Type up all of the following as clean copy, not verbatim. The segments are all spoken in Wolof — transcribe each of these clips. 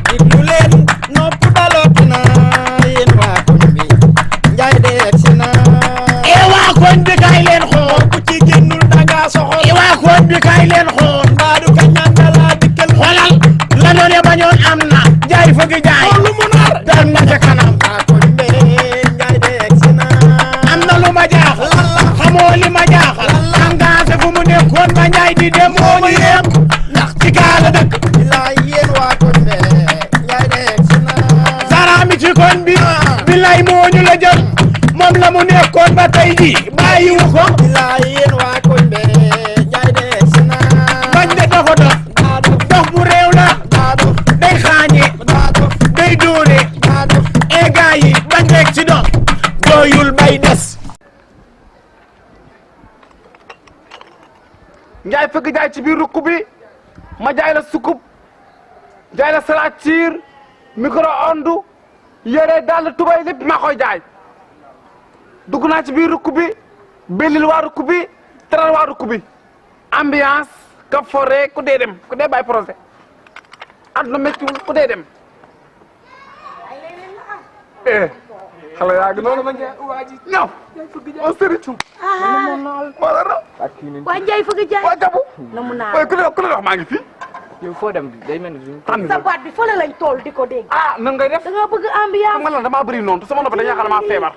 diglu leen nopp dalooti na yéen waa koñ bi Njaay de egsi na waa koñ bi kaay leen xool ku ci génnul danga soxor waa koñ bi kaay leen xool mbaadu ka ñandala dikkel xoolal la noone bañoon am na jaay fëgg jaay lu mu nar dem na ca kanam waa koñ bi Njaay de egsi na am na lu ma jaaxal xamoo li ma jaaxal engagé fu mu nekkoon ba Njaay di dem moo ñu yem ndax ci gaala dëkk bilaay yéen waa koñ bi Njaay de egsi na saraami ci koñ bi bilaay moo ñu la jël moom la mu nekkoon ba tey ji bàyyiwu ko bilaay yéen waa koñ bi Njaay de egsi na bañ de dafa dof dof bu réew la day xaañe day dóore e gaa yi bañ rek ci dof doyul bay des Njaay fëgg jaay ci biir rukk bi ma jaay la sukub jaay la salatiir micro-onde yére dàll tubay lépp maa koy jaay dugg naa ci biir rukk bi bellil waa rukk bi teral waa rukk bi ambiance ka forêt ku dee dem ku dee bàyyi projet àdduna méttiwul ku dee dem xale yaa ngi noonu ma ñëw on sëriñ wala raw waa Njaay fëgg jaay waa jabu na mu naa waaye ku la wax maa ngi fi yow foo dem day mel ni tànn sa baat bi fële lañ tool di ko dégg nan ngay def da nga bëgg xam ambiance nga lan damaa bëri noonu te sama noppi dañuy yaakaar damaa feebar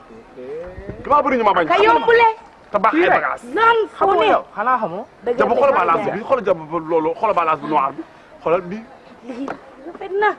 damaa bëri ñu ma bañ ka yombule te baax ay bagage naan fu ne xanaa xamoo jabu xoolal balance bi xoolal jabu loolu xoolal balance bu noir bi xoolal bi lii rafet na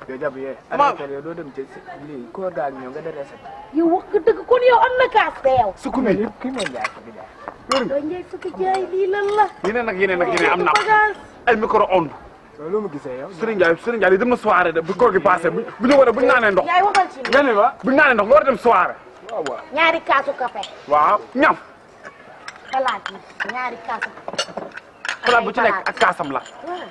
yow jàpp yee Ma- yow doo dem ci lii koor gaal ñëw nga de reset yow wax nga dëgg kon yow am na kaas te yow sukumi kii mooy jaay ko di jaay doo Njaay fëgg jaay lii lan la yeneen ak yeneen ak yeneen am na bagage ay micro-onde loolu mu gisee yow Serigne Ndiaye li dem na soirée de bu koor gi passé bu ñu war a bu ñu naanee ndox Njaay waxal ci ni nga ne ma bu ñu naanee ndox nga war a dem soirée waaw waaw ñaari kaasu café waaw ñam xalaat yi ñaari kaasu xalaat bu ci nekk ak kaasam la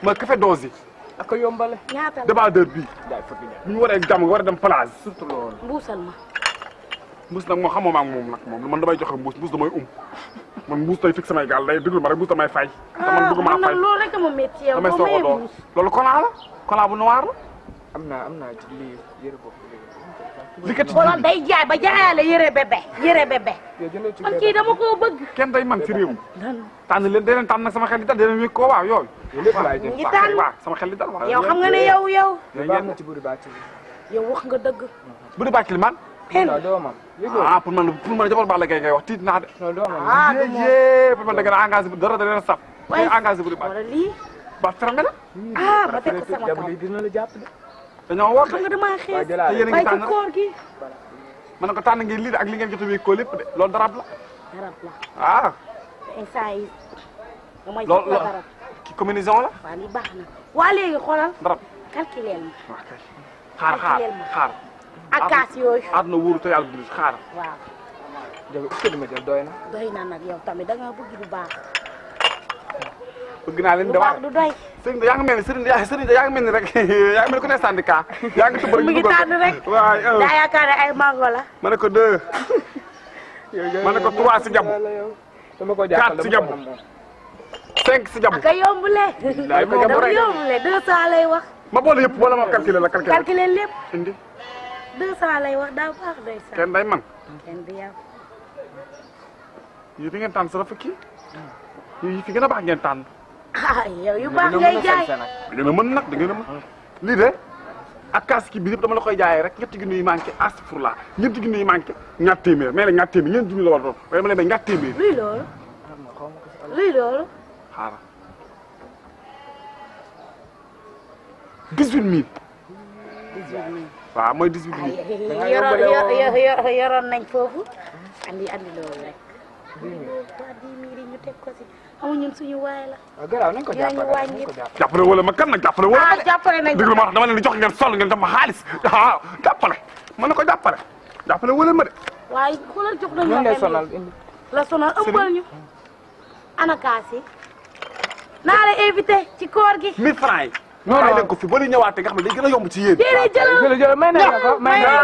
mooy café dose yi ak ko yombale ñaata la débardeur bii jaay fëgg jaay bu ñu waree jàmm nga war a dem plage surtout loolu mbuusal ma mbuus nag moo xamoo ma ak moom nag moom man damay joxe mbuus damay man mbuus day fix samay gaal day déglu ma rek mbuus damay fay te man bëgg maa man fay nag loolu rek ma métti yow damay boo soog a mayee door mbuus loolu kolaa la kolaa bu noir la am naa ci lii yëre bopp li kat xoolal day jaay ba jaayaale yëre bébé yow jëndee ci man kii dama koo bëgg kenn day man ci réew tànn leen da leen tànn nag sama xel di dal da leen wékk koo waaw yooyu lépp laay jënd ngi tànn waaw sama xel di dal waaw yow xam nga ne yow baax na ci buri bàcc yow wax nga dëgg bu di bàcc li man non doomam pour man jabar Balla Gaye ngay wax tiit naa de non doomam ah du moom yee pour man da ngeen a engagé dara da leen a saf waaye engagé bu di bàcc wala lii ba fermé na ah ma teg ko sama jàpp kaw lii dina la jàpp de dañoo war xam nga de damaa waa xees te jëlaale yéen a ngi bàyyi tànn ko rek koor gi ma ne ko tànn ngeen lii de ak li ngeen jot a wékkoo lépp de loolu darab la garab la ah instant yi damay loolu soxla garab ki combinaison la waa lii baax na waa léegi xoolal darab calculer ma waaw kay xaar ak kaas yooyu àdduna wóoru te yàlla du xaar waaw jël est-ce que li ma jël doy na doy na nag yow tamit da nga bëgg du baax bëgg naa leen du de baax waaye du doy sëriñ da yaa ngi mel ni sëriñ da yaa ngi mel ni rek yaa ngi mel ni ku ne syndicat yaa ngi tubb rek mu ngi tànn rek waaw daa yaakaar ne ay mango la ma ne ko 2 ma ne ko 3 si jabu dama ko jàppal 4 si jabu 5 si jabu ak a yombule Daay ko jabu dama rek. yombule 200 lay wax ma boole yëpp wala ma calculer la calculer calculer lépp indi 200 lay wax daa baax doy sa kenn day man kenn du yow yi di ngeen tànn sa rafet kii yi fi gën a baax ngeen tànn ah yow yu baax ngay jaay da ngeen a mën nag da ngeen a mën lii de ak kaas ki bi yëpp dama la koy jaayee rek ñetti junni yi manqué astafurlah ñetti junni yi manqué ñaar téeméer mais la ñaar téeméer ñeent junni la war doon waaye dama leen may ñaar téeméer luy loolu luy loolu xaaral 18000 waaw mooy 18000 yoroon nañ foofu andi loolu rek waa 10 000 yi ñu teg ko si amu ñun suñu waay la waaw garaaw nañ ko ñooñu jàppale wàññi jàppale wala ma kan nag jàppale wala ah jàppale nañ déglu ma wax dama leen di jox ngeen sol ngeen def ma xaalis ah jàppale mën na ko jàppale wala ma de waaye xoolal jox nañ ñun lay la sonal indi la sonal ëmbal ñu ana kaas yi naa la invité ci koor gi 1000 francs yi bàyyi leen ko fi ba li ñëwaatee nga xam ne day gën a yomb ci yéen déedéet jëlal jël may nañ la ko may nañ la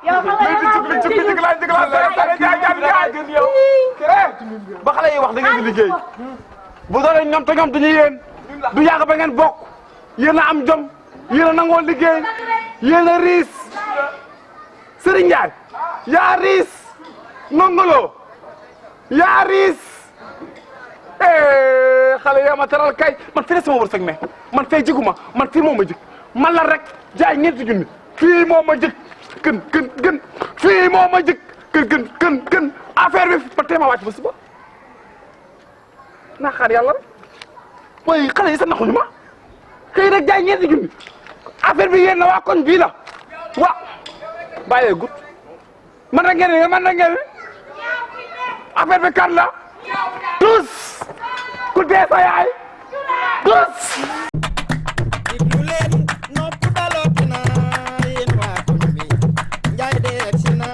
yow xam ba xale yi wax da ngeen di liggéey bu doole ñoom te ñoom duñu yéen du yàgg ba ngeen bokk yéen a am jom yéen a nangoo liggéey yéen a riis Serigne Ndiaye yaa riis nongolo yaa riis xale yaa ma taral kay man fii la sama wërsëg ne man fay jiguma man fii moo ma jig man la rek jaay ñeenti junni fii moo ma jig gën fii moo ma jig gën affaire bi ba tee ma wàcc ba suba naa xaar yàlla rek mooy xale yi sa naxuñu ma kay rek jaay ñeenti junni affaire bi yéen na waa koñ bii la wa bàyyee gut man rek ngeen affaire bi kan la tous ku dee sa yaay tous diglu leen nopp dalooti na yéen waa koñ bi njaay de egsi na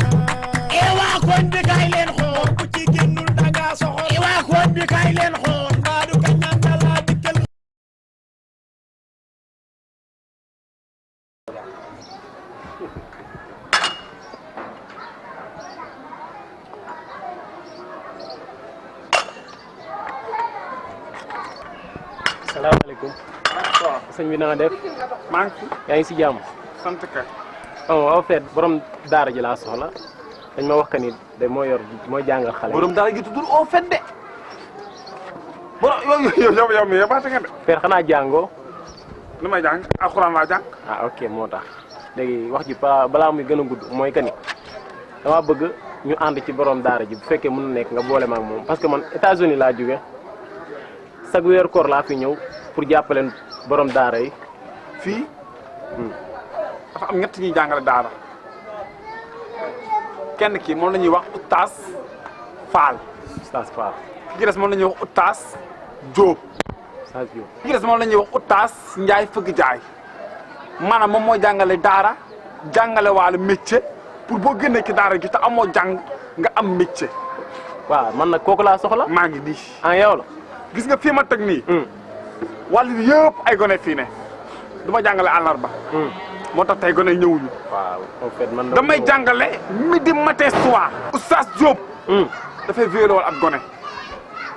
waa koñ bi kaay leen xool ku ci génnul danga soxor waa koñ bi kaay leen xool mbaadu ka ñaan dala dikkal salaamaaleykum. sëñ bi na nga def. maa ngi fi yaa ngi si jàmm. sant kay en fait borom daara ji laa soxla dañ ma wax que ni de mooy jàngal xale yi. borom daara gi tuddul au fait de borom yow mi yabaate nga de père xanaa jàngoo. li may jàng alxuraan laa jàng ah ok moo tax léegi wax ji balaa muy gën a gudd mooy que ni dama bëgg ñu ànd ci borom daara ji bu fekkee mën na nekk nga boole ma ak moom parce que man États-Unis laa jóge chaque weer koor laa fi ñëw pour jàppaleen borom daara yi. fii dafa am ñett ñuy jàngale daara kenn ki moom la ñuy wax Oustaz Fall Oustaz Fall. ki ci des moom la ñuy wax Oustaz Diop Oustaz Diop. ki ci des moom la ñuy wax Oustaz Ndiaye Fëgg Jaay maanaam moom mooy jàngale daara jàngale waale métier pour boo génnee ci daara gi te amoo jàng nga am métier waaw man nag kooku laa soxla. maa ngi nii ah yow la. gis nga fii ma teg nii wàllu bi yëpp ay gone fii ne du ma jàngale àllarba moo tax tey gone ñëwuñu waaw en fait man damay jàngale midi matin soir Oustaz Diop dafay violé wal ak gone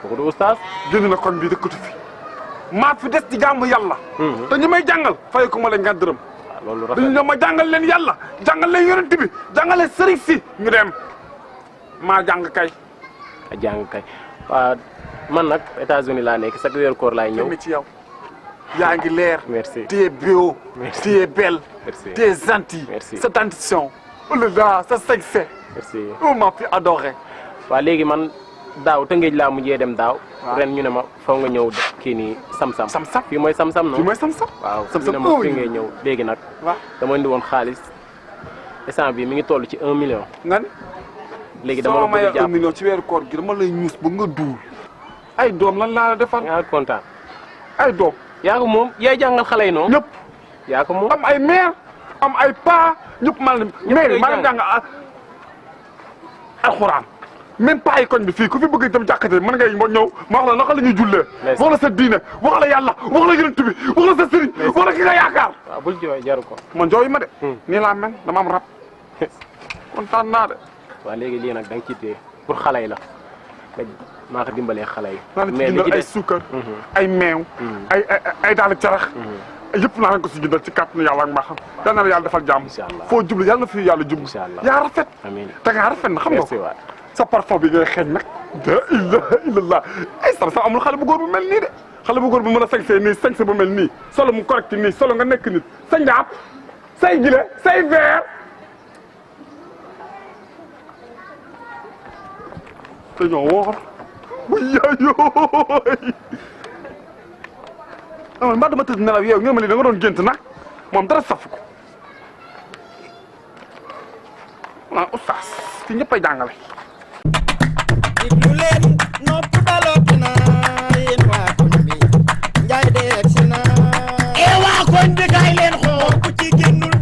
kooku du oustaz. génn na kon bii dëkkatu fi maa fi des ci jàmm yàlla te ñi may jàngal fay ko ma leen nga dërëm waaw loolu rafet dañu ne ma jàngal leen yàlla jàngal leen yonent bi jàngal leen sëriñ si ñu dem maa jàng kay a jàng kay waaw man nag États-Unis laa nekk chaque weer koor laay ñëw. mi ci yow yaa ngi leer merci tu es beau Merci. tu es belle Merci. tu es gentil Merci. sa dentition oh là là sa sexy merci. oh ma fille adorée waaw léegi man daaw Tëngéej laa mujjee dem daaw. waaw ren ñu ne ma faw nga ñëw kii nii Sam-Sam. Sam-Sam fii mooy Sam-Sam fii non. mooy Sam-Sam waaw Sam-Sam ñu ne ma fi ngay ñëw léegi nag. waaw dama indi woon xaalis instant bi mi ngi toll ci 1 million. nga ni léegi dama la soo mayee bëgg a 1 jàpp million ci weeru koor gi dama lay ñuus ba nga duul ay doom lan laa la defal nga kontaan. ay doom yaa ko moom yaay jàngal xale yi noonu. ñëpp yaa ko moom. am ay mère am ay pa ñëpp maa leen mère maa leen jàng alxuraan même pa yi koñ bi fii ku fi bëgg dem jàkkate mën ngay ñëw ma wax la naka la ñuy jullee wax la sa diine wax la yàlla wax la yonent bi wax la sa sëriñ wax la ki nga yaakaar waaw bul jooy jaru ko. man jooyu ma de nii laa mel dama am rab kontaan naa de waaw léegi lii nag da nga ciy téye pour xale yi la nga maa ko dimbalee xale yi. naa leen ci mais li jëndal ci ay des suukar ay meew ay daal carax yëpp naa leen ko si jëndal ci kàttanu yàlla ak mbaaxam yal na la yàlla defal jàmm Incha allah. foo jublu yàlla na fi yàlla jublu Incha allah. yaa rafet amiin te nga rafet na xam nga merci ko waay. sa parfum bi ngay xeeñ nag la ilaha illallah ay Sam-Sam amul xale bu góor bu mel nii de xale bu góor bu mën a sañsee nii sañse bu mel nii solo mu correct nii solo nga nekk nit sa njaab say gile say verre te ñoo woor bu yaayooy ama mbaa dama tëdd nelaw yow nga ma li da nga doon gént nag moom dara safu ko ah oustaz fi ñëpp ay jàngale diglu leen nopp dalooti na yéen waa koñ bi njaay de egsi na waa koñ bi kaay leen xool ku ci génnul